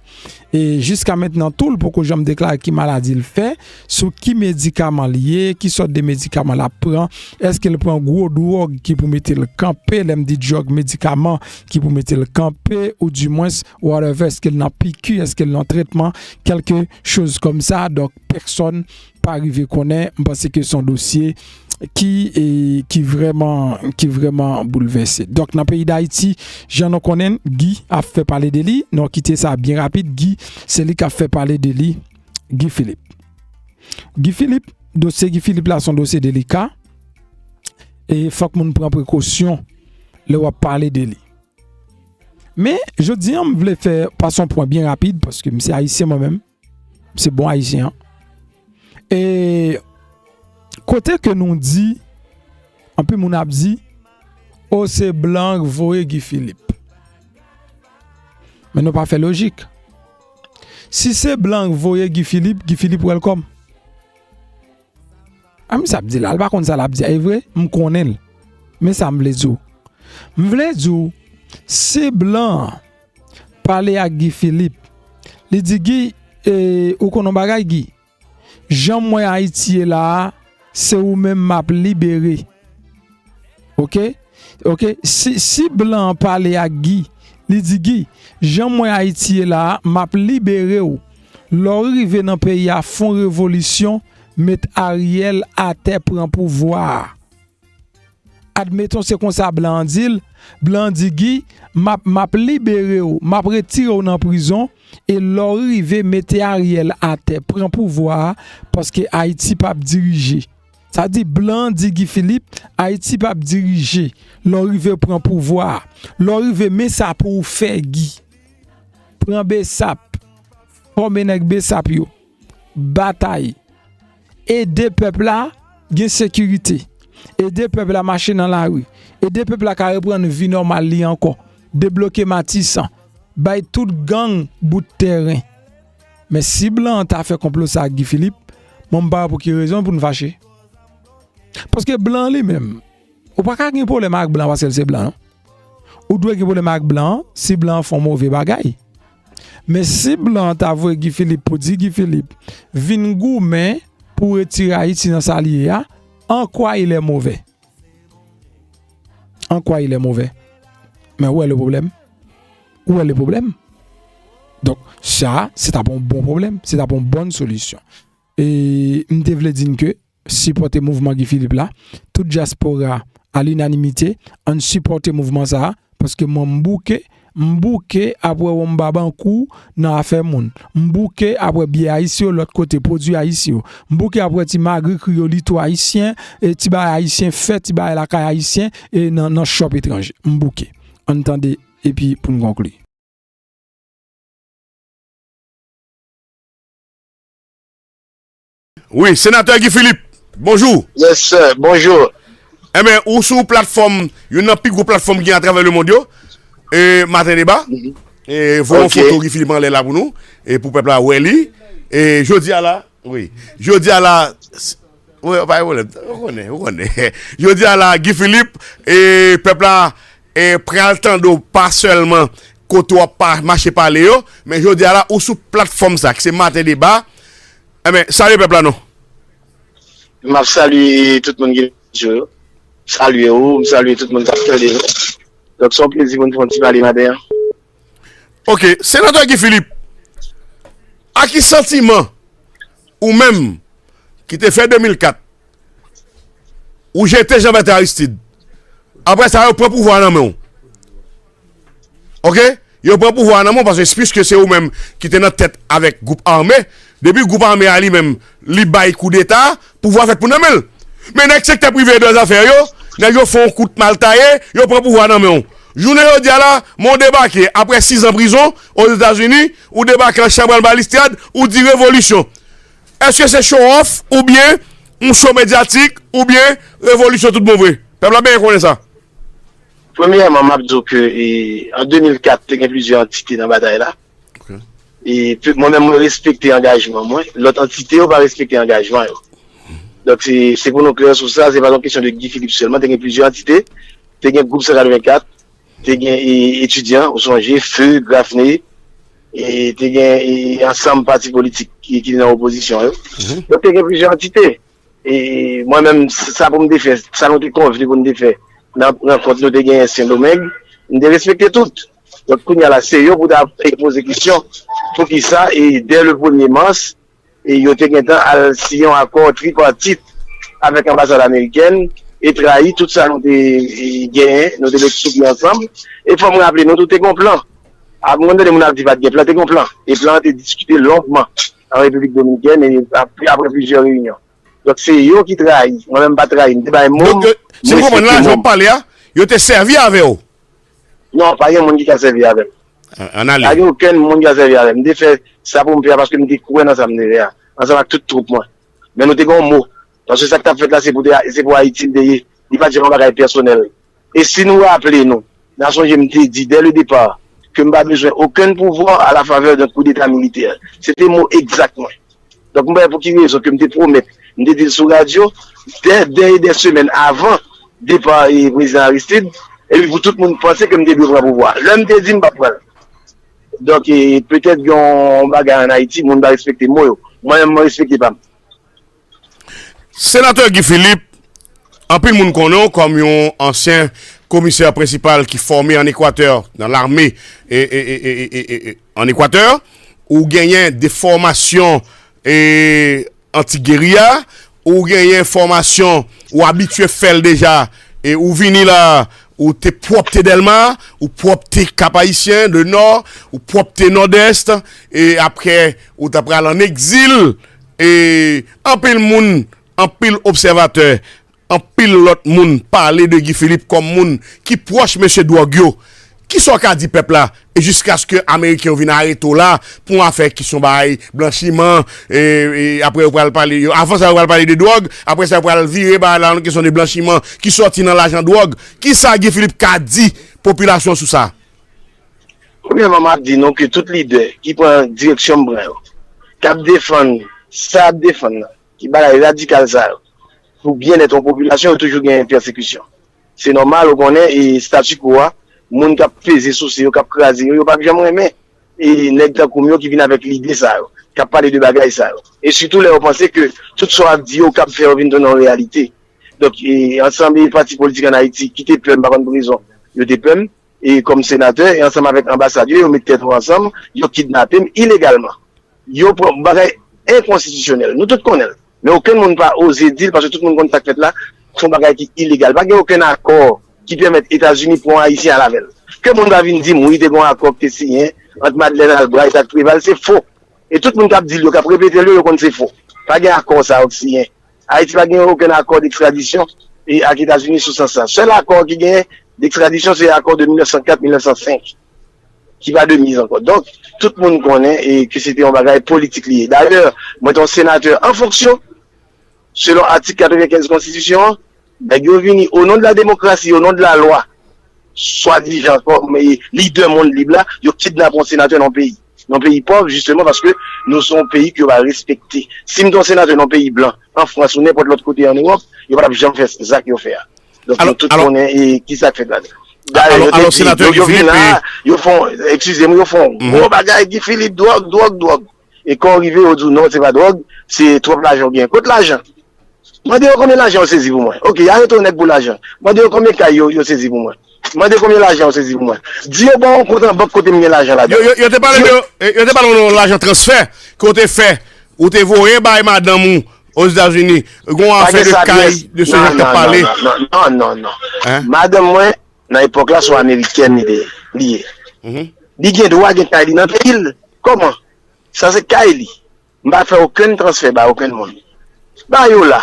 E jiska mentnan tou, li poko janm deklare ki maladi l fè, sou ki medikaman l ye, ki sòt de medikaman l ap pran, èske l pran gwo dwòg ki pou mete l kanpe, lè m di dwòg, medikaman ki pou mete l kanpe, ou dimwens, whatever, èske l nan piki, èske l nan trètman, kèlke choz kòmsa, donk pèsòn pa rive konnen, m panse ke se yon dosye ki, e, ki vrèman, ki vrèman boulvèse. Donk, nan peyi Dayiti, jan nou konnen, Guy ap fè pale de li, nou kite sa byen rapid, Guy, se li k ap fè pale de li, Guy Philippe. Guy Philippe, dosye Guy Philippe la, se yon dosye delika, e fòk moun pran prekosyon lè w ap pale de li. Men, jodi a, m vle fè pase yon pwen byen rapid, paske m se ayisyen mwen menm. M se bon ayisyen an. E kote ke nou di, anpil moun ap di, o, se blan k voye Guy Philippe. Men nou pa fè lojik. Si se blan k voye Guy Philippe, Guy Philippe welcome. A, misye ap di la, l pa konn sa l ap di a, e vre, m konnen l. Men sa m vle di w. M vle di w, si blan an pale ak Guy Philippe, li di, Guy, e, ou konn yon bagay, Guy? Jan m wè Ayiti ye la a, se ou menm m ap libere. Oke? Oke? Si, si blan an pale ak Guy, li di, Guy, jan m wè Ayiti ye la a, m ap libere w. Lè w rive nan peyi a, fè yon revolisyon, met Ariel atè, pran pouvwa a. Admeton se konsa blan an di l, blan an di, Guy, m ap, m ap libere w, m ap retire w nan prizon, e lè w rive, mete Ariel atè, pran pouvwa a, paske Ayiti p ap dirije. Sa di blan an di Guy Philippe, Ayiti p ap dirije. Lè w rive pran pouvwa a. Lè w rive men sa pou w fè, Guy. Pran besap. Fòme nèg besap yo. Batay. Ede pèp la gen sekirite. Ede pèp la mache nan lari. Ede pèp la ka reprann vi nòmal li ankò. Debloke Matisan. Bay tout gang bout tèren. Men si blan an ta fè konplo sa ak Guy Philippe, mwen m pa wè pou ki rezon pou n fache. Paske blan an li menm, ou pa ka gen pwoblèm ak blan paske l se blan, non. Ou dwe gen pwoblèm ak blan an si blan an fè yon move bagay. Men si blan an ta voye Guy Philippe pou di Guy Philippe vin goumen pou retire Ayiti nan sa l ye a, an kwa il est mauvais? An kwa il est mauvais? Men ou wè le pwoblèm? Ou wè le pwoblèm? Donk, sa, se t ap yon bon pwoblèm, se t ap yon bòn solisyon. E m te vle di n ke sipòte mouvman Guy Philippe la, tout dyaspora a linanimite, ann sipòte mouvman sa a, paske mwen m bouke, m bouke ap wè wonm babankou nan afè moun. M bouke ap wè biyè ayisyen yo lòt kote, pwodui ayisyen yo. M bouke ap wè ti magri kriyolito ayisyen, e ti bagay ayisyen fè, ti bagay lakay ayisyen, e nan, nan shop etranje. M bouke. Ann tande, epi pou n konkli. Wi, Senatè Guy Philippe, bonjou. Yes, sir. Bonjou. Enben, ou sou platfòm, youn nan pi gwo platfòm ki gen atravè lemonn yo, e, Maten Deba. Mhm. E, voye yon Ok. foto Guy Philippe anlè la pou nou, e pou pèp la wè li. E, jodi a la, wi. Jodi a la, s-, Wi, pa gen pwoblèm. Ou konnen, ou konnen. Jodi a la, Guy Philippe, e, pèp la, e, pral tande w pa sèlman kote w ap pa, mache pale yo, men jodi a la, ou sou platfòm sa, ki se Maten Deba. Enben, salye pèp la non. M ap salye tout moun ki sou yo. Salye ou, m salye tout moun k ap tande nou. Donk, se yon plezi pou n fè yon ti pale maten an. Ok, Senatè Guy Philippe, a ki santiman ou menm ki te fè de mil kat, ou jete Jean Bertrand Aristide. Apre sa, yo pran pouvwa nan men w. Ok? Yo pran pouvwa nan men w paske piske se ou menm ki te nan tèt avèk gwoup ame. Depi gwoup ame a li menm, li bay koudeta, pouvwa fèt pou nan men l. Men nèg sektè prive yo dan zafè yo, nèg yo fè yon kout mal taye, yo pran pouvwa nan men w. Jounen jodi a la, men w debake apre sis an prizon Ozetazini, ou debake an chabral balistrad, ou di revolisyon. Èske se show off oubyen yon show medyatik oubyen revolisyon tout bon vre? Pèp la byen konnen sa. Premyèman, m ap di w ke e, an de mil kat, te gen plizyè antite nan batay la. E, mwen menm, mwen respekte angajman mwen. Lòt antite yo pa respekte angajman yo. Donk, se, se pou nou klè sou sa, se pa yon kesyon de Guy Philippe sèlman. Te gen plizyè antite. Te gen gwoup san katreven kat, te gen e, etidyan, ou sonje, Feu, Grafne, e te gen e, ansanm pati politik ki, ki nan opozisyon yo. Donk, te gen plizyè antite. E mwen menm, sa pou m te fè, sa nou te konvni pou n te fè nan rankont nou te genyen Sendomeng, m te respekte tout. Donk, kounye a la, se yo pou ta poze kesyon poukisa, e dè le premye mas, e yo te gentan al siyen yon akò tripatit avèk anbasad amerikèn e trayi tout sa nou te e, genyen, nou te mete sou pye ansanm. E fò m raple nou tou, te gen yon plan. Mwen tande moun ap di pa t gen plan, te gen yon plan. E plan an te diskite longman an Repiblik Dominikèn e apre plizyè reyinyon. Donk, se yo ki trayi. Mwen menm, m pa trayi. M te bay mo m. Donk, si m konprann la, jan w ap pale a, yo te sèvi avè w. Non, pa gen moun ki ka sèvi avè m. Ann ale. Pa gen okenn moun ki ka sèvi avè m. M te fè sa pou m fè a paske m te kwè nan sa m te fè a, ansanm ak tout twoup mwen. Men nou te gen yon mo. Paske sa k t ap fèt la, se pou, se pou Ayiti l te ye. Li pa t janm yon bagay pèsonèl. E si nou raple nou, n a sonje m te di dès le départ ke m pa bezwen okenn pouvwa à la faveur d'un coup d'État militaire. Se te mo egzak mwen. Donk, m pa wè pou ki rezon ke m te pwomèt, m te di l sou radyo, dè, dè, dè semèn avan depa e, prezidan Aristide, epi pou tout moun panse ke m te dwe pran pouvwa. Lè m te di m p ap pran l. Donk, e, petèt gen yon bagay ann Ayiti, moun pa respekte mo yo. Mwen menm, mwen respekte pa m. Senatè Guy Philippe, anpil moun konnen w kòm yon ansyen komisè prensipal ki fòme ann Ekwatè, nan lame e, e, e, e, e, e, e, ann Ekwatè. Ou genyen de fòmasyon e, anti-geriya, ou genyen fòmasyon, ou abitye fè l deja, e ou vini la, ou te pwòpte Dèlma, ou pwòpte Kap Ayisyen, le Nò, ou pwòpte Nòdès, e apre, ou ta pral ann egzil, e anpil moun, anpil obsèvatè, anpil lòt moun pale de Guy Philippe kòm moun ki pwòch mesye dwòg yo. Kisa w ka di pèp la, e jiskaske Ameriken yo vin arete w la pou yon afè ki se yon bagay blanchiman, e, e apre yo pral pale, yo, avan sa yo pral pale de dwòg, apre sa yo pral vire bagay la nan kesyon de blanchiman ki sòti nan lajan dwòg. Kisa Guy Philippe ka di popilasyon sou sa? Premyèman, m ap di nou ke tout lidè ki pran direksyon m pran yo, k ap defann sa y ap defann nan, ki bagay radikal sa yo, pou byennèt yon popilasyon, yo toujou genyen pèsekisyon. Se nòmal, ou konnen, e statu quo a, moun k ap peze souse yo, k ap kraze yo, yo p ap janm renmen e nèg tankou m yo ki vin avèk lide sa yo, k ap pale de bagay sa yo. E sitou lè yo panse ke tout sa w ap di yo k ap fè yo vin tounen yon reyalite. Donk, e ansanm e pati politik ann Ayiti ki te pè m, pa konn pou rezon, yo te pè m, e kòm senatè, e ansanm avèk anbasad yo, yo met tèt yo ansanm, yo kidnape m ilegalman. Yo pran bagay enkonstitisyonèl. Nou tout konnen l. Men okenn moun pa oze di l paske tout moun konn sa k fèt la. Se yon bagay ki ilegal. Pa gen okenn akò ki pèmèt Etazini pran Ayisyen al avè l. Ke moun pa vin di m, wi, te gen yon akò ki te siyen ant Madeleine Albright ak Préval, se fo. E tout moun k ap di l yo, k ap repete l yo, yo konn se fo. Pa gen akò sa yo k siyen. Ayiti pa gen okenn akò dekstradisyon e ak Etazini sou sans sa. Sèl akò ki genyen dekstradisyon se akò de mil nèf san kat, mil nèf san senk, ki pa de miz ankò. Donk, tout moun konnen e ke se te yon bagay politik li ye. Dayè, mwen te yon senatè an fonksyon, selon atik katrevenkenz konstitisyon an, nèg yo vini o non de la demokrasi, o non de la lwa, swadizan kòm e lidè mond lib la, yo kidnape yon senatè nan yon peyi. nan yon peyi pòv, jisteman, paske nou se yon peyi ke yo pa respekte. Si m te yon senatè nan yon peyi blan, an Frans ou nenpòt lòt kote an Ewòp, yo pa t ap janm fè zak yo fè a. Donk, nou tout konnen e, ki sa k fèt ladan. Dayè, yo te di, yo, yo vin la, yo fè, eskize m, yo fè yon gwo bagay, Guy Philippe, dwòg, dwòg, dwòg. E kan w rive, yo di w non, se pa dwòg, se twòp lajan w genyen. Kot lajan? Mande yo konbyen lajan yo sezi pou mwen. Oke, y a rete yon nèg pou lajan. Mande yo konbyen kay yo, yo sezi pou mwen. Mande konbyen lajan yo sezi pou mwen. Di yo ban yon kont an bank kote m gen lajan ladan. Yo, yo, yo te pale de, yo te pale de yon lajan transfè ke w te fè, ou te voye bay madanm ou Ozetazini. Gon afè de kay, de se jan k ap pale. Non, non, non, non. Madanm mwen, nan epòk la, se yon amerikèn li te, li ye. Li gen dwa gen kay li nan peyi l. Kòman? Sa se kay li. M pa fè okenn transfè ba okenn moun. Ba yo la.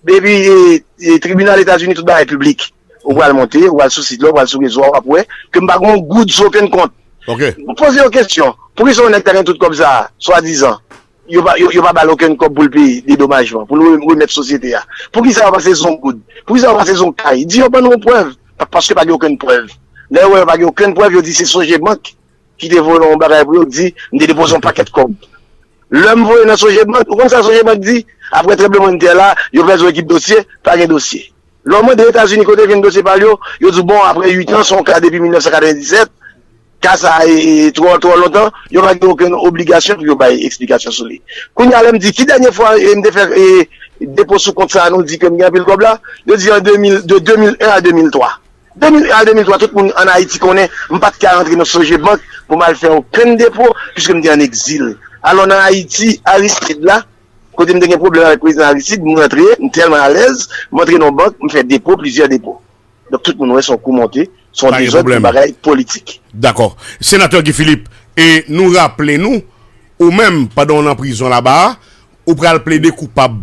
Depi e, e, tribinal Etazini, tout bagay piblik. Ou pral monte, ou pral sou sit la, ou pral sou rezo a, w ap wè ke m pa gen yon goud sou okenn kont. M poze yo kesyon. Poukisa yon nèg ta gen tout kòb sa a, swadizan? Yo pa, yo, yo pa ba l okenn kòb pou l peye dedomajman, pou l re- remèt sosyete a. Poukisa yo pa sezi yon goud? Poukisa yo pa sezi yon kay? Di yo ban nou yon prèv. Pa- Paske pa gen okenn prèv. Lè yo wè yo pa gen okenn prèv, yo di se Sogebank ki te voye yon bagay pou yo, ki di, m te depoze yon pakèt kòb. Lè m voye nan Sogebank, ou konn sa Sogebank di? Apre tranblemanntè la, yo pèdi yon ekip dosye, pa gen dosye. Lè w mande Etazini kote vin dosye pa l yo, yo di w, bon, apre uit an, se yon ka depi mil nèf san katrevenndisèt, ka sa a e, e, twò, twò lontan, yo pa gen okenn obligasyon pou yo bay eksplikasyon sou li. Kounye a, lè m di, ki dènye fwa e, m te fè e, depo sou kont sa a, nou di ke m gen anpil kòb la, yo di an de mil, de de mil en a de mil twa. De mil en a de mil twa, tout moun ann Ayiti konnen m pa t ka rantre nan Sogebank pou m al fè okenn depo, piske m te ann egzil. Alò, nan Ayiti, Aristide la, kote m te gen pwoblèm avèk prezidan Aristide, m rantre, m tèlman alèz, m antre nan yon bank, m fè depo, plizyè depo. Donk, tout moun wè se yon kou monte, se yon dezòd, yon bagay politik. Dakò. Senatè Guy Philippe, e nou raple nou, ou menm, pandan w nan prizon laba a, ou pral plede koupab.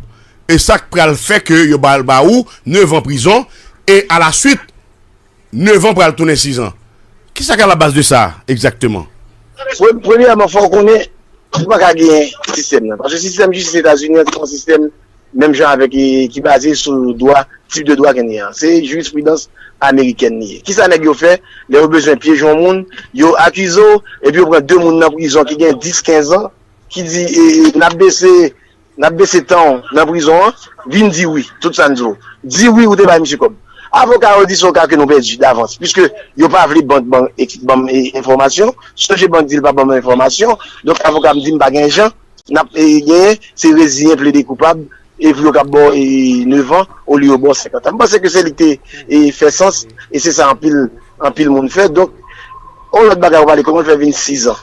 E sa k pral fè ke yo ba, ba ou nevan prizon, e alaswit, nevan pral tounen sizan. Kisa k alabaz de sa, egzakteman? Pre- Premyèman, fò w konnen, ou pa ka genyen sistèm nan. Paske sistèm jistis Etazini an, se yon sistèm menm jan avèk, e, ki baze sou dwa, tip de dwa ke n gen an. Se jirispridans amerikèn li ye. Kisa nèg yo fè? Lè yo bezwen pyeje yon moun, yo akize w, epi yo pran de moun nan prizon ki gen dis, kenz an, ki di, e, n ap bese, n ap bese tan w nan prizon an, vin di wi, tout sa n di w. Di wi, ou te bay misye kòb. Avoka yo di se yon ka ke nou pèdi davans, piske yo pa vle bank ban, ban m, e, enfòmasyon. Sogebank di l pa ban m enfòmasyon. Donk, avoka m di m pa gen jan. N ap, e, genyen, se reziyen, plede koupab, epi yo ka ba w, e, nevan, olye yo ba w senkant an. M panse ke se li ki te, e, fè sans, e se sa anpil, anpil moun fè. Donk, yon lòt bagay ou pale, kòman l fè vin sizan?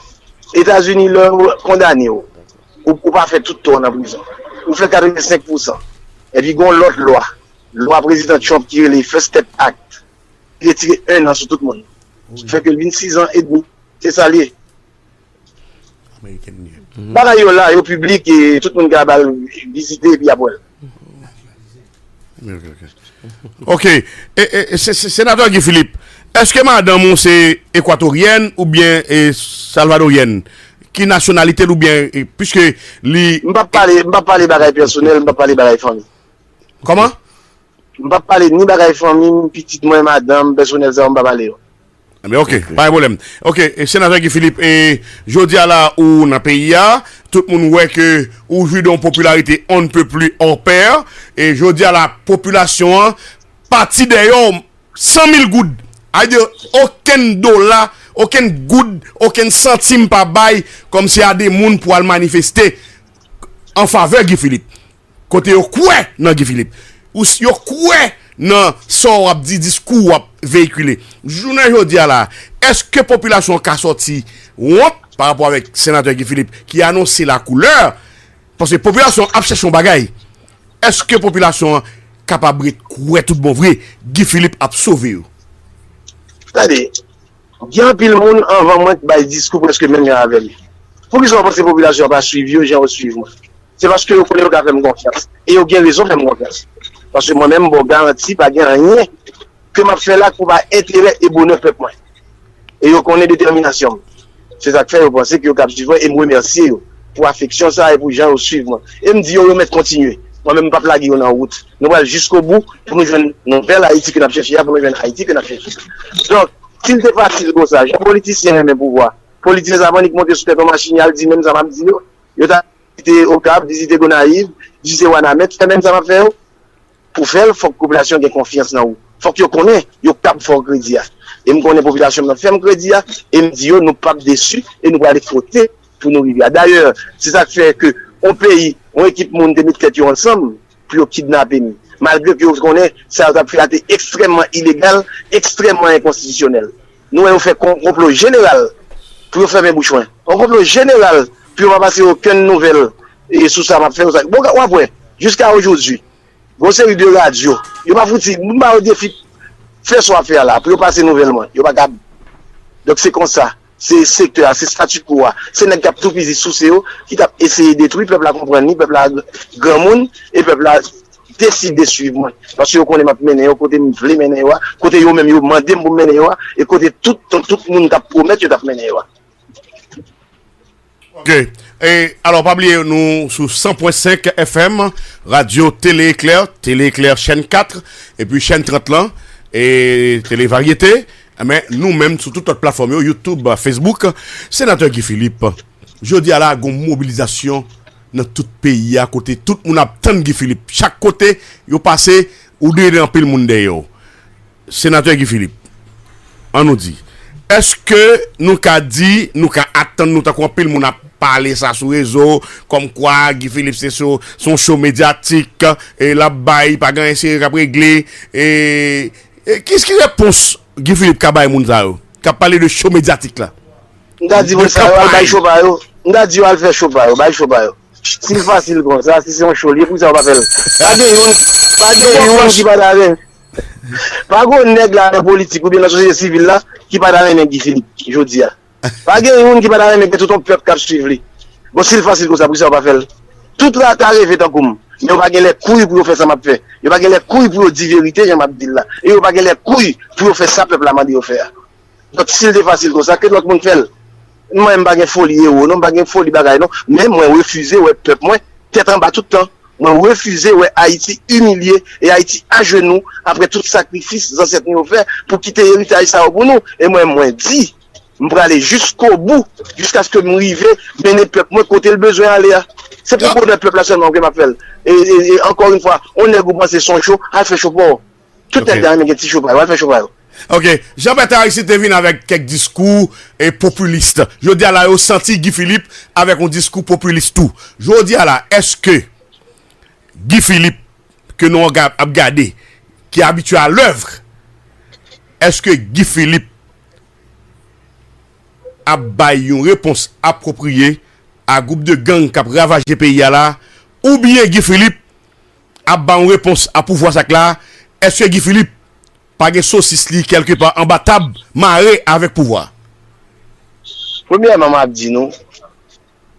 Etazini, lè yo kondane w, ou, ou pa fè tout tan w nan prizon. Ou fè katrevensenk pousan. Epi gen yon lòt lwa, lwa prezidan Trump ki rele First Step Act, ki retire en an sou tout moun. Fè ke l vin sizan edmi. Se sa l ye. Amerikèn li ye. Bagay yo la, yo piblik, e tout moun ka ba l vizite epi y ap wè l. Ok, ok. Ok, e, e, e, se- se- senatè Guy Philippe, èske madanm ou se ekwatoryèn oubyen e salvadoryèn? Ki nasyonalite l oubyen, e, piske li M p ap pale, m p ap pale bagay pèsonèl, m p ap pale bagay fanmi. Kòman? M p ap pale ni bagay fanmi m, pitit mwen, madanm, pèsonèl sa yo, m pa pale yo. Ebyen, ok, pa gen pwoblèm. Ok, e, senatè Guy Philippe, e, jodi a la, ou nan peyi a, tout moun wè ke ou jwi de yon popilarite on ne peut plus hors pair, e jodi a la, popilasyon an pati dèyè w san mil goud. Sa vle di, okenn dola, okenn goud, okenn santim pa bay kòmsi a de moun pou al manifeste an favè Guy Philippe. Kote yo kwè nan Guy Philippe. Ou s- yo kwè nan sa w ap di, diskou w ap veyikile. Jounen jodi a la, èske popilasyon an ka sòti wont pa rapò avèk senatè Guy Philippe ki anonse la koulè? Paske popilasyon an ap chèche yon bagay. Èske popilasyon an kapab ret kwè tout bon vre Guy Philippe ap sove yo? Tande, gen anpil moun anvan mwen k bay diskou prèske menm jan avè m. Poukisa w panse popilasyon an pa swiv yo jan yo swiv mwen? Se paske yo konnen yo ka fè m konfyans. E yo gen rezon fè m konfyans. Paske mwen menm, m ba w garanti, pa gen anyen ke m ap fè la k pou pa enterè e bonè pèp mwen. E yo konnen detèminasyon m. Se sa k fè yo panse ke yo kab swiv mwen e m remèsye yo pou afeksyon sa a e pou jan yo swiv mwen. E m di yo, yo mèt kontinye. Mwen menm, m p ap lage yo nan wout. Nou pral jiskobou pou nou jwenn nouvèl Ayiti ke n ap chèche a, pou nou jwenn Ayiti ke n ap chèche a. Donk, si l te fasil konsa, jan politisyen renmen pouvwa, Politisyen sa annik monte sou tèt yon machin, y al di menm sa m ap di yo. Yo ta vizite Okap, vizite Gonayiv, vizite Wanament, fè menm sa m ap fè yo. Pou fè l, fòk popilasyon gen konfyans nan ou. Fòk yo konnen yo kab fè w kredi a. E m konnen popilasyon m nan fè m kredi a, e m di yo nou p ap desi, e nou prale kote pou nou rive a. Dayè, se sa k fè ke yon peyi, yon ekip moun te met tèt yo ansanm pou yo kidnape m. Malgre ke yo konnen sa yo t ap fè a te ekstrèmman ilegal, ekstrèmman enkonstitisyonèl. Nou wè yo fè kon-, konplo jeneral pou yo fèmen bouch mwen. Yon konplo jeneral pou yo pa pase okenn nouvèl e sou sa m ap fè yo sa. Bon, w ap wè, jiska ojodwi, gon seri de radyo, yo pa fouti, m ba yo defi, fè sa w ap fè a la, pou yo pase nouvèl mwen, yo pa kab. Donk se konsa, se sektè a, se statu quo a, se nèg k ap toupizi souse yo, ki t ap eseye detwi pèp la, konprann li, pèp la granmoun, e pèp la deside swiv mwen. Paske yo konnen m ap mennen yo kote m vle mennen yo a, kote yo menm yo mande m pou m mennen yo a, e kote tout, tout moun t ap pwomèt yo t ap mennen yo a. Ok. E, alò, pa bliye, nou sou san pwen senk F M, Radyo Tele Eklè, Tele Eklè, chèn kat, epi chèn trant lan, e Tele Varyete. Men, nou menm, sou tout lòt platfòm yo, YouTube, Facebook, Senatè Guy Philippe, jodi a la, gon mobilizasyon nan tout peyi a, kote tout moun ap tann Guy Philippe. Chak kote yo pase, ou dwe anpil moun dèyè w. Senatè Guy Philippe, an nou di, èske nou ka di, nou ka atann nou tankou anpil moun ap pale sa sou rezo, kòmkwa Guy Philippe se sou, se yon cho medyatik, e l ap bay, pa gen anyen serye k ap regle, e, e ki, ki repons Guy Philippe ka bay moun sa yo, k ap pale de cho medyatik la? M ta di moun sa yo al bay cho pa yo, m ta di yo al fè cho pa yo, bay cho pa yo. Si l fasil konsa, si se yon cho l ye, poukisa yo pa fè l? Pa gen youn, pa gen youn ki pa ta renmen. Pa gen yon nèg la nan politik oubyen nan sosyete sivil la ki pa ta renmen Guy Philippe jodi a. Pa gen youn ki pa ta renmen gen tout yon pèp k ap swiv li. Bon, si l fasil konsa, poukisa yo pa fè l? Tout la ta reve tankou m, men yo pa gen lè kouy pou yo fè sa m ap fè. Yo pa gen lè kouy pou yo di verite jan m ap di l la. E yo pa gen lè kouy pou yo fè sa pèp la mande yo fè a. Donk, si l te fasil konsa, ke lòt moun fè l. Mwen, m pa gen foli ewo, non, m pa gen foli bagay, non. Men mwen refize wè pèp mwen tèt anba tout tan. Mwen refize wè Ayiti imilye e Ayiti ajenou apre tout sakrifis zansèt nou yo fè pou kite eritaj sa yo pou nou. E mwen, mwen di, m prale jiskobou, jiskaske m rive mennen pèp mwen kote l bezwen ale a. Se pou bonè pèp la sèlman ke m ap fè l. E, e, e ankò yon fwa, yon nèg ou panse se yon cho, al fè cho pa w. Tout nèg ta renmen gen ti cho pa yo, al fè cho pa yo. Ok, Jean Bertrand Aristide te vin avèk kèk diskou e popilis. Jodi a la, yo santi Guy Philippe avèk yon diskou popilis tou. Jodi a la, èske Guy Philippe, ke nou ap gade, ki abitye a lèv, èske Guy Philippe ap bay yon repons apwopriye a gwoup de gang k ap ravaje peyi a la, oubyen Guy Philippe ap ba yon repons a pouvwa sa k la, èske Guy Philippe pa gen sosis li kèlkepa anba tab mare avèk pouvwa? Premyèman, m ap di nou,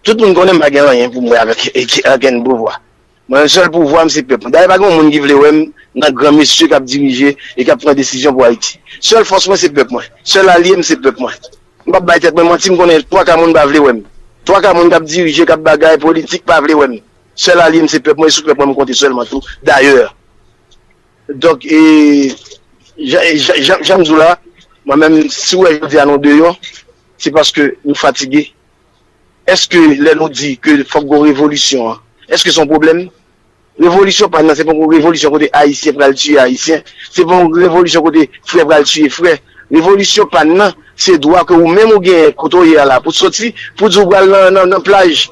tout moun konnen m pa gen anyen pou m wè avèk ankenn pouvwa. Mwen menm, sèl pouvwa m se pèp mwen. Dayè, pa gen yon moun ki vle wè m nan gran mesye k ap dirije e k ap pran desizyon pou Ayiti. Sèl fòs mwen se pèp mwen. Sèl alye m se pèp mwen. M p ap bay tèt mwen manti, m konnen twa ka moun pa vle wè m. Twa ka moun k ap dirije, k ap bagay politik pa vle wè m. Sèl alye m se pèp mwen, e sou pèp mwen m konte sèlman tou, dayè. Donk, e, jan, jan, jan, jan m di w la, mwen menm, si w wè jodi a nou deyò, se paske nou fatige. Èske lè nou di ke fòk gen revolisyon an, èske se yon pwoblèm? Revolisyon pa n nan, se pa yon revolisyon kote Ayisyen pral tiye Ayisyen, se pa yon revolisyon kote frè pral tiye frè. Revolisyon pa n nan, se dwa ke ou menm ou genyen kote w ye a la, pou soti, pou di w pral nan, nan, nan plaj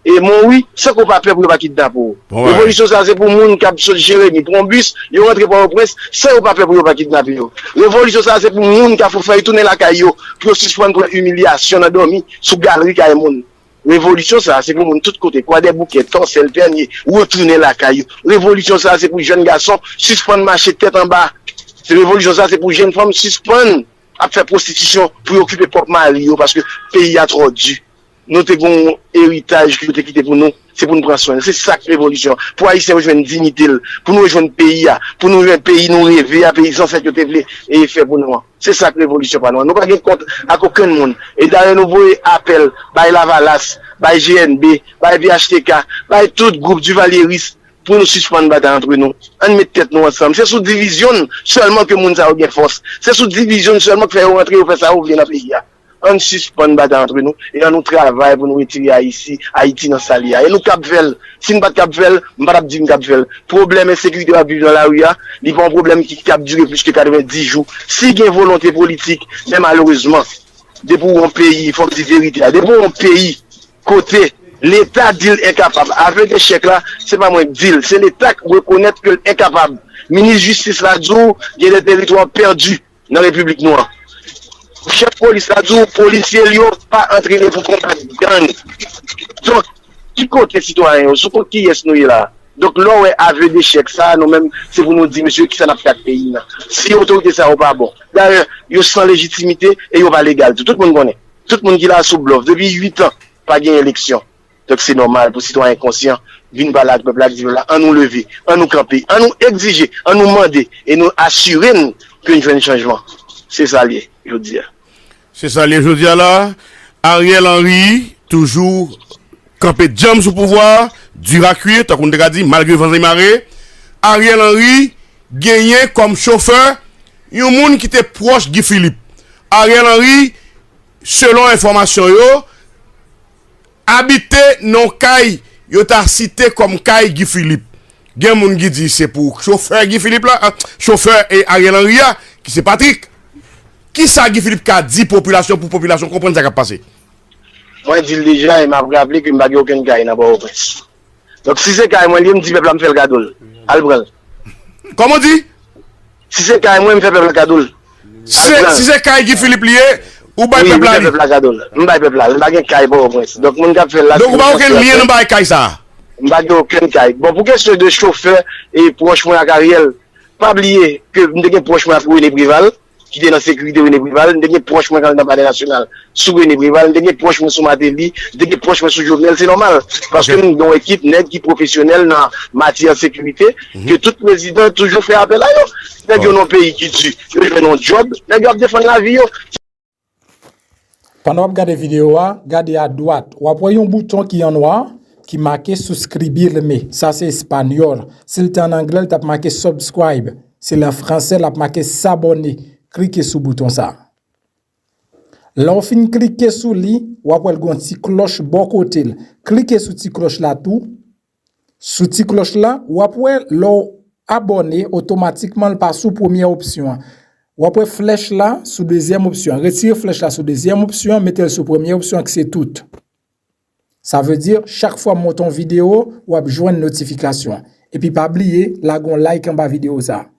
e Monwi, san ke w pa pè pou yo pa kidnape w. Revolisyon sa a se pou moun k ap sot Jeremi, pran bis, yo rantre Pòtoprens, san yo pa pè pou yo pa kidnape yo. Revolisyon sa a se pou moun k ap fè yo tounen lakay yo, pou yo sispann pran imilyasyon nan dòmi sou galri kay moun. Revolisyon sa a se pou moun tout kote, Kwadèboukè, Tòsèl, Pènye, retounen lakay yo. Revolisyon sa a se pou jèn gason sispann mache tèt anba. Revolisyon sa a se pou jèn fanm sispann ap fè pwostitisyon pou yo okipe pwòp mari yo, paske peyi a twò di. Nou te gen yon eritaj ke yo te kite pou nou, se pou n pran swen l. Se sa k revolisyon. Pou Ayisyen yo jwenn diyite l, pou nou rejwenn peyi a, pou nou jwenn peyi nou reve a, peyi zansèt yo te vle e fè pou nou an. Se sa k revolisyon pa nou an. Nou pa gen kont ak okenn moun. E dayè nou voye apèl bay Lavalas, bay G N B, bay P H T K, bay tout gwoup divalyeris pou nou sispann batay antre nou. Ann met tèt nou ansanm. Se sou divizyon n sèlman ke moun sa yo gen fòs. Se sou divizyon n sèlman k fè yo rantre, yo fè sa yo vle nan peyi a. Ann sispann batay antre nou e ann nou travay pou nou retire Ayiti, Ayiti nan sa l ye a. E nou kab fè l. Si n pa t kab fè l, m pa t ap di n kab fè l. Pwoblèm ensekirite w ap viv nan lari a, li pa yon pwoblèm ki kab dire plis ke katrevenndis jou. Si gen volonte politik, men malerezman, depi w yon peyi, fò m di verite a, depi w yon peyi kote Leta di l enkapab, avè dechèk la, se pa mwen k di l, se Leta k rekonèt ke l enkapab. Minis jistis la di w gen de teritwa pèdi nan repiblik nou an. Chèf polis la di w polisye l yo pa antrene pou konbat gang. Donk, ki kote sitwayen yo? Sou kont kiyès nou ye la? Donk, lè w wè avè dechèk sa a, nou menm, se pou nou di, mesye, kisa n ap fè ak peyi n nan? Si otorite sa yo pa bon. Dayè, yo san lejitimite e yo pa legal tou. Tout moun konnen. Tout moun ki la sou blòf. Depi uit an, pa gen eleksyon. Donk, se nòmal pou sitwayen konsyan vin pale ak pèp la, di pèp la, ann nou leve, ann nou kanpe, ann nou egzije, ann nou mande, e nou asire n ke n jwenn chanjman. Se sa l ye, jodi a. Se sa l ye jodi a la. Ariel Henry toujou kanpe djanm sou pouvwa a, dur à cuire, tankou n te ka di, malgre van zye mare. Ariel Henry genyen kòm chofè yon moun ki te pwòch Guy Philippe. Ariel Henry, selon enfòmasyon yo, abite nan yon kay yo ta site kòm kay Guy Philippe. Gen moun ki di se pou chofè Guy Philippe la, chofè e Ariel Henry a, ki se Patrick. Kisa Guy Philippe ka di popilasyon pou popilasyon konprann sa k ap pase? Mwen di l deja e m ap raple ke m pa gen okenn kay nan Pòtoprens. Donk, si se kay mwen li ye, m di pèp la m fè l kado l. Al pran l. Kòman w di? Si se kay mwen, m fè pèp la kado l. Si se kay Guy Philippe li ye, ou bay pèp la li? M fè pèp la kado l. M bay pèp la li. M pa gen kay Pòtoprens. Donk, moun k ap fè l la. Donk, ou pa gen okenn lyen nan bagay kay sa a? M pa gen okenn kay. Bon, pou kesyon de chofè e pwòch mwen ak Ariel, pa bliye ke m te gen pwòch mwen ak René Préval, ki te nan sekirite René Préval, m te gen pwòch mwen nan Palè Nasyonal sou René Préval, m te gen pwòch mwen sou Martelly, m te gen pwòch mwen sou Jovenel, se nòmal. Paske m gen yon ekip nèg ki pwofesyonèl nan matyè sekirite, ke tout prezidan toujou fè apèl a yo. Nèg yo nan yon peyi ki di, yo jwenn yon djòb, nèg yo ap defann lavi yo. Pandan w ap gade videyo a, gade adwat, w ap wè yon bouton ki an nwa ki make suscribirme. Sa se espanyòl. Si l te an anglè, l t ap make subscribe. Si l an fransè, l ap make s'abonner. Klike sou bouton sa a. Lè w fin klike sou li, w ap wè l gen yon ti klòch bò kote l. Klike sou ti klòch la tou. Sou ti klòch la, w ap wè lè w abòne, otomatikman l pa sou premyè opsyon an. W ap wè flèch la sou dezyèm opsyon an. Retire flèch la sou dezyèm opsyon an, mete l sou premyè opsyon an ki se tout. Sa vle di, chak fwa m monte yon videyo, w ap jwenn notifikasyon an. Epi pa bliye, lage yon like anba videyo sa a.